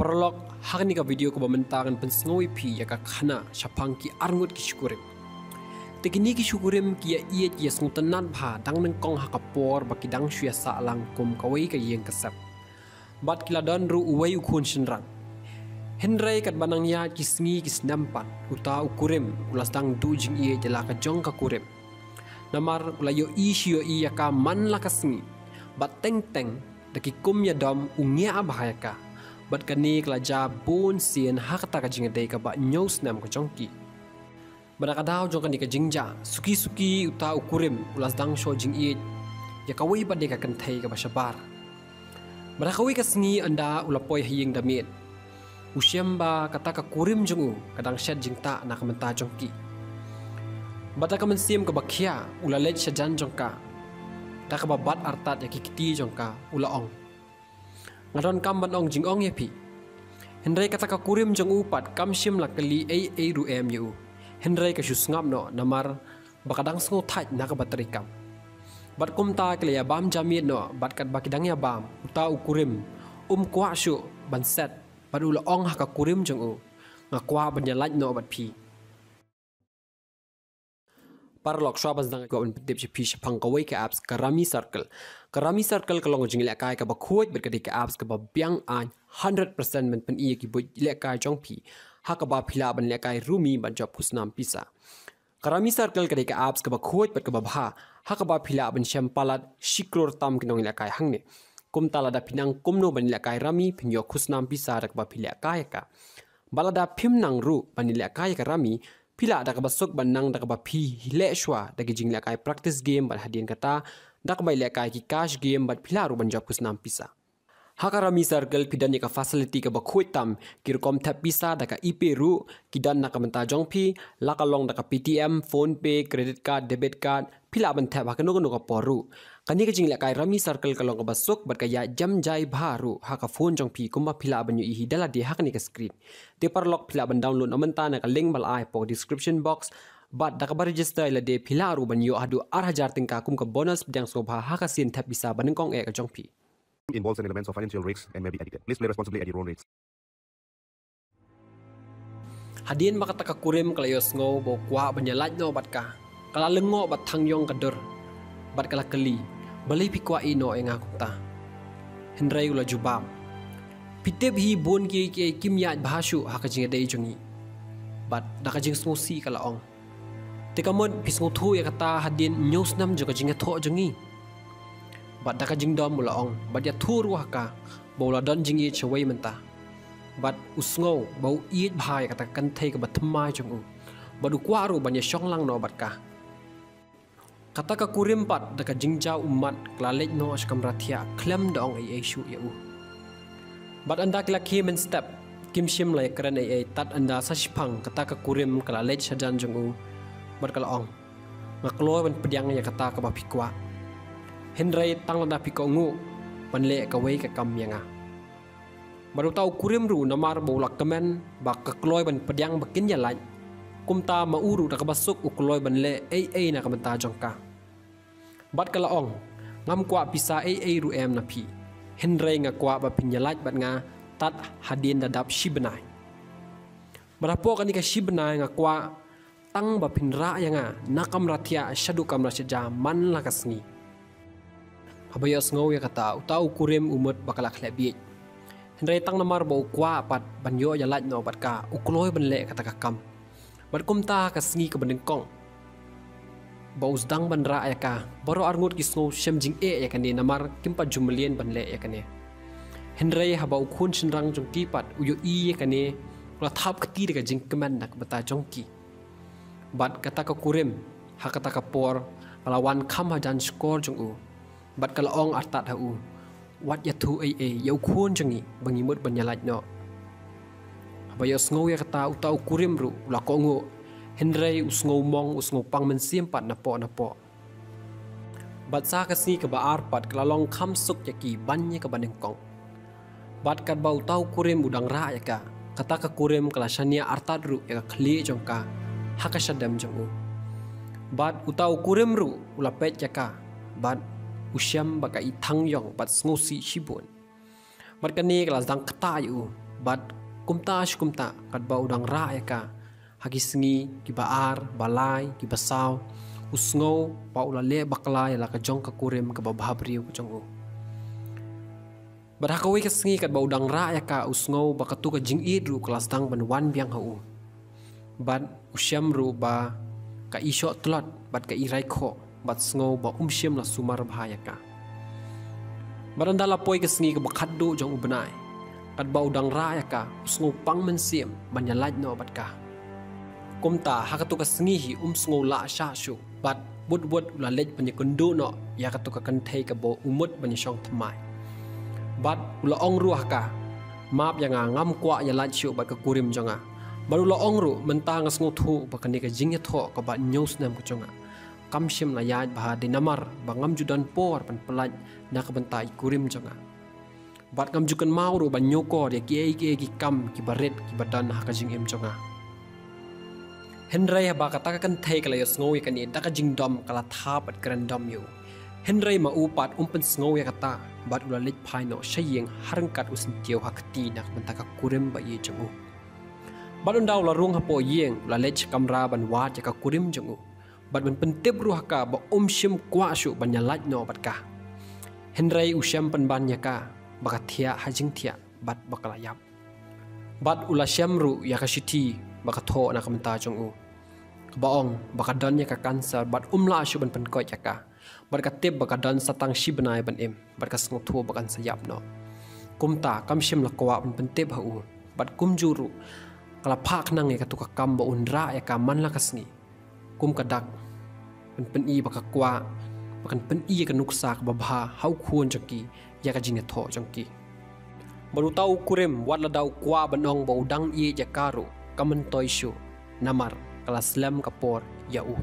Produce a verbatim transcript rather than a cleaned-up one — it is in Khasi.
Paralok, ha kane ka video kaba mynta ngan pynsngew ïa phi ïa ka khana shaphang ki arngut ki shikurim. Te kine ki shikurim ki ïa ïeit ïa sngewtynnat bha dang nyngkong ha ka por ba ki dang shu ïa sah lang kum kawei ka ïing ka sem. Bad ki la don ruh uwei u khun shynrang. Hynrei katba nang ïaid ki sngi ki snem pat, uta u kurim u la sdang duh jingïeit ïa la ka jong ka kurim. Namar u la ïohi shi ïohi ïa ka man la ka sngi. Bad teng teng da ki kum ïadom u ngiah bha ïa ka. Bad kane ka la jia bun sien ha kata ka jingïadei kaba hynñiew snem ka jong ki. Bad ha ka daw jong kane ka jingjia, suki suki uta u kurim u la sdang shoh jingïeit ïa kawei pat de ka kynthei kaba shabar. Bad ha kawei ka sngi ynda u la poi ha ïing da miet, u shem ba kata ka kurim jong u ka dang shet jingtah na ka bynta jong ki. Bad da ka mynsiem kaba khia u la leit shajan jong ka. Da kaba bat artat ïa ki kti jong ka, u la ong, "Nga donkam ban ong jingong ïa phi." Hynrei kata ka kurim jong u pat kam shym la kylli ei ei ruh em ïa u. Hynrei ka shu sngap noh namar ba ka dang sngewthait na kaba treikam. Bad kumta ki la ïa bam ja miet noh, bad katba ki dang ïa bam, uta u kurim um kwah shuh ban set, bad u la ong ha ka kurim jong u, "Nga kwah ban ïa lait noh bad phi." Paralok, shuwa ban sdang, kwah ban pyntip sha phi shaphang kawei ka apps, ka Rummy Circle. Ka Rummy Circle ka long ka jinglehkai kaba khuid bad ka dei ka apps kaba biang ain hundred percent ban pyni ïa ki buit lehkai jong phi, ha kaba phi lah ban lehkai rummy ban jop khusnam pisa. Ka Rummy Circle ka dei ka apps kaba khuid bad kaba bha, ha kaba phi lah ban shem palat shi klur tam ki nonglehkai hangne. Kumta lada phi nang kumno ban lehkai rummy, phin ïoh khusnam pisa da kaba phi lehkai ïa ka. Bad lada phim nang ruh ban lehkai ïa ka rummy, phi lah da kaba suk ban nang da kaba phi leh shuwa da ki jinglehkai practice game bad hadien kata da kaba lehkai ki cash game bad phi lah ruh ban jop khusnam pisa. Ha ka Rummy Circle phi don ïa ka facility kaba khuid tam, ki rukom thep pisa da ka ePay ruh ki don na ka bynta jong phi, la ka long da ka Paytm, PhonePe, credit card, debit card, phi lah ban thep ha kano kano ka por ruh. Kane ka jinglehkai Rummy Circle ka long kaba suk bad ka ïaid jem jai bha ruh ha ka phone jong phi, kumba phi lah ban ïohi hi da lade ha kane ka screen. Te paralok, phi lah ban download na mynta na ka link ba la ai hapoh description box. Bad da kaba register ïa lade phi lah ruh ban ïoh haduh ar hajar tyngka kum ka bonus pdiang sngewbha ha ka sien thep pisa banyngkong eh ka jong phi. Involves an element of financial risk and may be addictive. Please play responsibly at your own risk. Hadien ba kata ka kurim ka la ïohsngew ba u kwah ban ïa lait noh bad ka, ka la lyngngoh bad thang ïong ka dur, bad ka la kylli, "Balei phi kwah ïehnoh ïa nga kumta?" Hynrei u la jubab, "Phi tip hi, bun kiei kiei kim ïaid bha shuh ha ka jingïadei jong ngi." Bad da ka jingsngewsih ka la ong, "Te ka mut phi sngewthuh ïa kata hadien hynñiew snem jong ka jingïathoh jong ngi?" Bad da ka jingdom u la ong, bad ïathuh ruh ha ka, ba u la don jingïeit shawei mynta. Bad u sngew ba u ïeit bha ïa kata ka kynthei kaba thymmai jong u. Bad u kwah ruh ban ïa shong lang noh bad ka. Kata ka kurim pat da ka jingjaw ummat ka la leit noh sha kamra thiah khlem da ong ei ei shuh ïa u. Bad ynda ki la khie mynstep, kim shym la ïa kren ei ei tad ynda sa shiphang kata ka kurim ka la leit shajan jong u. Bad ka la ong, "Nga kloi ban pdiang ïa kata kaba phi kwah. Hynrei tang lada phi kohnguh ban leh kawei ka kam ïa nga." Bad uta u kurim ruh namar ba u la kmen ba ka kloi ban pdiang ba kin ïa lait, kumta ma u ruh da kaba suk u kloi ban leh ei ei na ka bynta jong ka. Bad ka la ong, "Ngam kwah pisa ei ei ruh em na phi. Hynrei nga kwah ba phin ïa lait bad nga tad hadien da dap shi bnai. Bad hapoh kane ka shi bnai nga kwah tang ba phin rah ïa nga na kamra thiah shaduh kamra shaja man la ka sngi." Haba ïohsngew ïa kata, uta u kurim u mut ba ka la khleh bieit. Hynrei tang namar ba u kwah pat ban ïoh ïa lait noh bad ka, u kloi ban leh kata ka kam. Bad kumta ha ka sngi kaba nyngkong ba u sdang ban rah ïa ka, baroh arngut ki sngew shem jingeh ïa kane namar kim pat ju mlien ban leh ïa kane. Hynrei haba u khun shynrang jong ki pat u ïohi ïa kane, u la thap kti da ka jingkmen na ka bynta jong ki. Bad kata ka kurim, ha kata ka por, ka la wan kham hajan shkor jong u. Bad ka la ong artat ha u, "Wat ïathuh ei ei ïa u khun jong ngi ba ngi mut ban ïa lait noh." Haba ïohsngew ïa kata, uta u kurim ruh u la kohnguh. Hynrei u sngew mong, u sngew pang mynsiem pat napoh napoh. Bad sa ka sngi kaba ar pat ka la long kham suk ïa ki ban ïa kaba nyngkong. Bad katba uta u kurim u dang rah ïa ka, kata ka kurim ka la shaniah artat ruh ïa ka khlieh jong ka ha ka shadem jong u. Bad uta u kurim ruh u la peit ïa ka, bad u shem ba ka i thang ïong bad sngewsih shibun. Bad kane ka la sdang ktah ïa u, Bad kumta shi kumta, katba u dang rah ïa ka ha ki sngi kiba ar, ba lai, kiba saw, u sngew ba u la leh bakla ïa la ka jong ka kurim kaba bhabriew ka jong u. Bad ha kawei ka sngi katba u dang rah ïa ka, u sngew ba katu ka jingïeit ruh ka la sdang ban wan biang ha u. Bad u shem ruh ba ka i shoh tlot bad ka i rai khoh, bad sngew ba um shym la sumar bha ïa ka. Bad ynda la poi ka sngi kaba khatduh jong u bnai, katba u dang rah ïa ka, u sngew pang mynsiem ban ïalait noh bad ka. Kumta ha katu ka sngi hi um sngew lah shah shuh, bad wut wut u la leit ban ïakynduh noh ïa katu ka kynthei kaba u mut ban ïashong thymmai. Bad u la ong ruh ha ka, map ïa nga, ngam kwah ïalait shuh bad ka kurim jong nga. Bad u la ong ruh, mynta nga sngewthuh ba kane ka jingïathoh kaba hynñiew snem ka jong nga kam shym la ïaid bha, dei namar ba ngam ju don por ban pyllait na ka bynta i kurim jong nga. Bad ngam ju kynmaw ruh ban ñiewkor ïa kiei kiei ki kam kiba rit kiba don ha ka jingim jong nga. Hynrei haba kata ka kynthei ka la ïohsngew ïa kane, da ka jingdom ka la thap bad kren dom ïa u. Hynrei ma u pat um pynsngew ïa kata, bad u la leit phai noh sha ïing ha ryngkat u syntiew ha kti na ka bynta ka kurim ba ïeit jong u. Bad ynda u la rung hapoh ïing, u la leit sha kamra ban wad ïa ka kurim jong u, bad ban pyntip ruh ha ka ba um shym kwah shuh ban ïalait noh bad ka. Hynrei u shem pynban ïa ka ba ka thiah ha jingthiah bad ba ka la ïap. Bad u la shem ruh ïa ka shithi ba ka thoh na ka bynta jong u, kaba ong ba ka don ïa ka cancer bad um lah shuh ban pynkoit ïa ka. Bad ka tip ba ka don sa tang shi bnai ban im, bad ka sngewthuh ba kan sa ïap noh. Kumta kam shym la kwah ban pyntip ha u. Bad kumjuh ruh ka la phah khnang ïa katu ka kam ba un rah ïa ka man la ka sngi, kum ka dak ban pyni ba ka kwah ba kan pyni ïa ka nuksa kaba bha ha u khun jong ki ïa ka jingïathoh jong ki. Bad uta u kurim, wat lada u kwah ban ong ba u dang ïeit ïa ka ruh, kam myntoi shuh, namar ka la slem ka por ïa u.